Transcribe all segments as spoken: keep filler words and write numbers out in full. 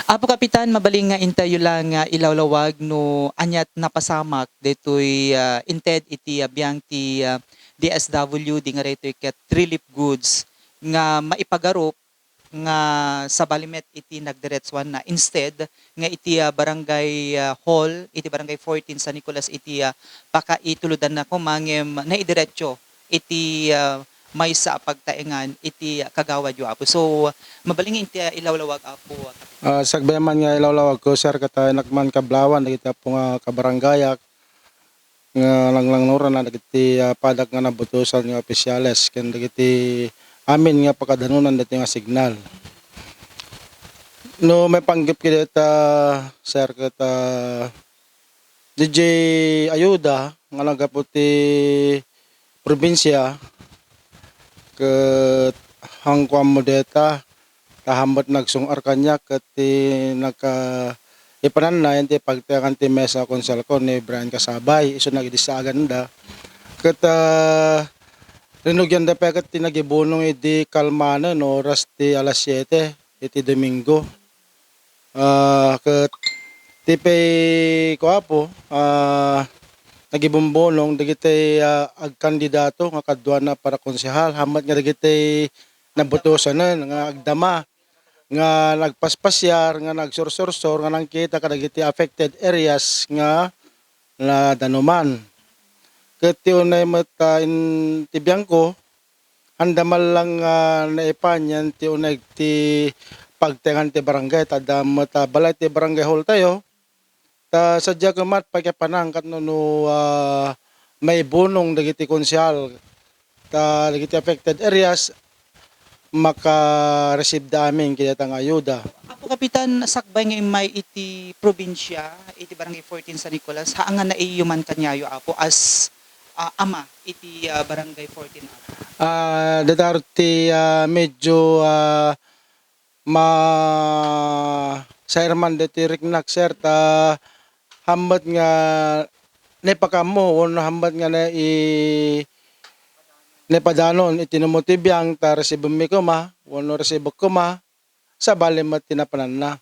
Apo Kapitan, mabalin nga intayo lang nga ilawlawag no aniat napasamak daytoy, ah, inted iti, ah, biang ti, ah, D S W D nga daytoy ket relief goods nga maipagarup nga sabali met iti nagdiretsuan na instead nga iti, ah, barangay, ah, hall, iti barangay fourteen San Nicolas iti, ah, pakaituludan na koma ngem naidiretso iti, ah, maysa a pagtaengan iti kagawadyo, Apo. So, mabalin nga inti, ah, ilawlawag, Apo, ah, Kapitan. Ah, sagbayan man nga ilawlawag ko, sir, ket, ah, innak man kablawan dagiti apo nga kabarangayak nga langlangnuran na dagiti, ah, padak nga nabutosan nga opisyales ken dagiti amin nga pakadanunan dagiti nga signal. No maipanggep kadi ta, sir, ket, ah, D J ayuda nga naggapu ti probinsia ket hangkuan mo deta, ta hammet nagsung-ar kaniak ket ti naka-, ipananna yan ti pagtaengan ti mesa a konselko ni Brian Kasabay, isu nagidisaganda. Ket, ah, rinugianda pay ket ti nagibunong idi kalmanen oras ti alas siete iti Domingo. Ah, ket ti pay ko, Apo, ah, nagibumbunong dagiti, ah, agkandidato nga kaduana para konsehal, hammet nga dagiti nabutosanen nga agdama, nga nagpaspasiar, nga nagsursursor, nga nangkita kadagiti affected areas nga nadanuman. Ket ti unay met, ah, in-, ti biangko, anda man lang, ah, naipan yan ti uneg ti pagtaengan ti barangay, ta adda met, ah, balay ti barangay hall tayo. Ta sadiak met pakipanang ket no, no, ah, maibunong dagiti konsehal, ta dagiti affected areas, maka-receive da amin kadayta nga ayuda. Apo Kapitan, sakbay nga immay iti probinsia, iti Barangay fourteen San Nicolas, haan nga naiyoman kaniayo, Apo, as, ah, ama iti, ah, Barangay fourteen, Apo? Ah, dadaro ti, ah, medyo, ah, ma-, sairman deti riknak, sir, ta hammet nga naipakaammo wenno hammet nga nai-, naipadanon iti numero ti biang ta resibenmi koma wenno resibek koma, sabali met ti napananna.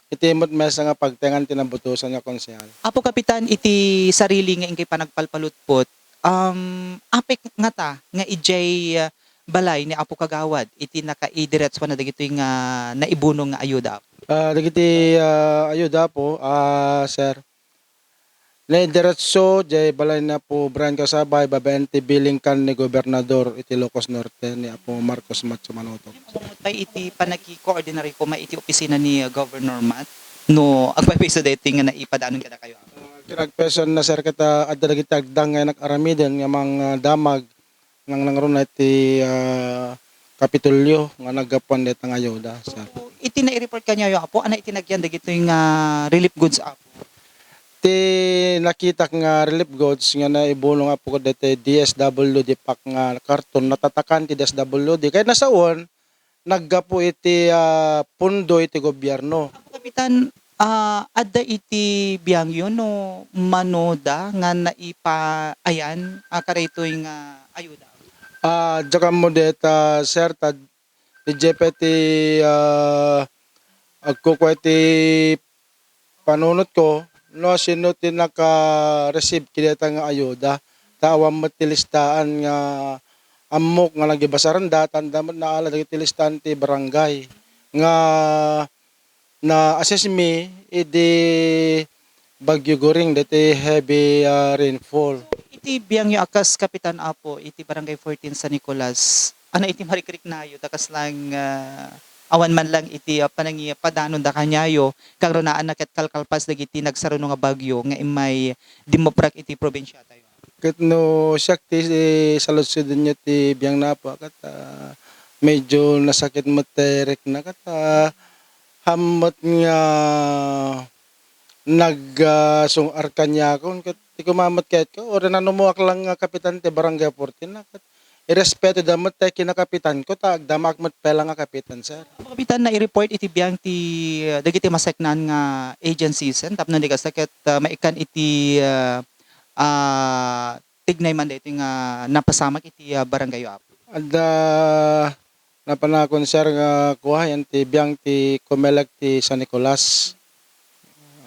Iti met maysa nga pagtaengan ti nabutosan nga konsehal. Apo Kapitan, iti sarili nga inkay panagpalpalutpot, um, apek ngata nga idiay, ah, balay ni Apo Kagawad iti nakaidiretsuanna dagitoy nga naibunong nga ayuda, Apo? Ah, dagiti, ah, ayuda, Apo, ah, sir, naidiretso diay balay ni Apo Brian Kasabay babaen ti bilingkan ni Gobernador iti Ilocos Norte ni Apo Marcos Macho Manotog. Umuna pay iti panagki-coordinate koma iti opisina ni, uh, Governor Matt, no agpayso daytoy nga naipadanon kadakayo, Apo? Ah, kinagpaysoanna, sir, ket, ah, adda dagiti agdang nga inak aramiden nga mangdamag nangnangruna iti, ah, Kapitolyo nga naggapuan dayta nga ayuda, sir. So, iti nai-report kaniayo, Apo, ania iti nagyan dagitoy nga relief goods, Apo? Ti nakitak nga relief goods nga naibunong, Apo, ket daytoy D S W D pack nga karton, natatakan ti D S W D. Kay nasaon, naggapu iti, ah, pundo iti gobyerno. Apo Kapitan, ah, adda iti biangyo no manoda nga naipa-, ayan, ah, kadaytoy nga ayuda? Ah, diak ammo deta, sir, ta idiay pay ti, ah, agkukua iti panunotko no sino ti naka-receive kadayta nga ayuda. Ta awan met ti listaan nga ammok nga nagibasaranda, ta adda met naala dagiti listaan ti barangay nga na-assess mi idi Bagyo Goring, daytoy heavy, ah, rainfall. Iti biangyo a kas Kapitan, Apo, iti Barangay fourteen San Nicolas, ania iti marikriknayo ta kasla, ah, awan man lang iti, ah, panangipadanonda kaniayo, kangrunaanna ket kalkalpas dagiti nagsaruno nga bagyo nga immay dimmuprak iti probinsiatayo? Ket no siak ti saludsodenyo ti biangna, Apo, ket, ah, medyo nasakit met ti rikna ket, ah, hammet nga nag, ah, sung-ar kaniakon ket ti kumamet kayatko, uray nanumoak lang nga kapitan ti Barangay fourteen na ket irespetoda met ti kinakapitanko ta agdamaak met pay lang nga kapitan, sir. Apo Kapitan, nai-report iti biang ti, ah, dagiti maseknan nga agencies, eh, tapno di kasta ket, ah, maikkan iti, ah, ah, tignay man daytoy nga napasamak iti, ah, barangay yo, Apo? Adda napan a-share nga kua, yan ti biang ti Comelec ti San Nicolas.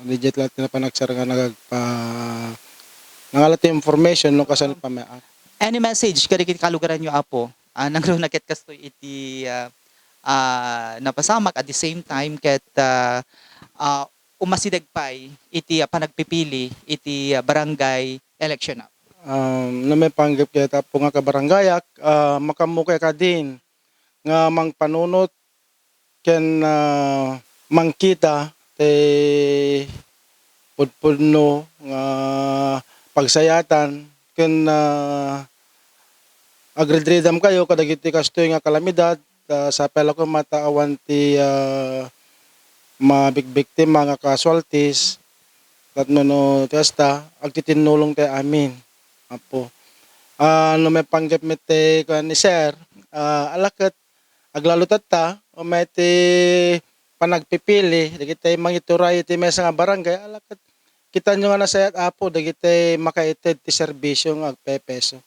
Diay la ti napan a-share nga nagpa-, nangala ti information no kasano pamay-, ah. Any message kadagiti kalugaranyo, Apo? Ah, nangruna ket kastoy iti, ah, ah, napasamak at the same time ket, ah, ah, umasideg pay iti, ah, panagpipili iti, ah, barangay election, Apo. Um, no maipanggep ket, Apo, nga kabarangayak, ah, makaammo kay kadin nga mangpanunot ken, ah, mangkita ti pudpudno nga pagsayatan ken, ah, agridridamkayo kadagiti kastoy nga kalamidad, ah, sapay la koma ta awan ti, ah, mabigbiktima nga casualties, tapno no ti kasta, agtitinnulong ti amin, Apo. Ah, no maipanggep met ti kuan ni Sir, ah, ala ket aglalo tatta, umay ti panagpipili, dagiti mangituray iti maysa nga barangay, ala ket kitaenyo nga nasayaat, Apo, dagiti makaited ti serbisio nga agpepeso.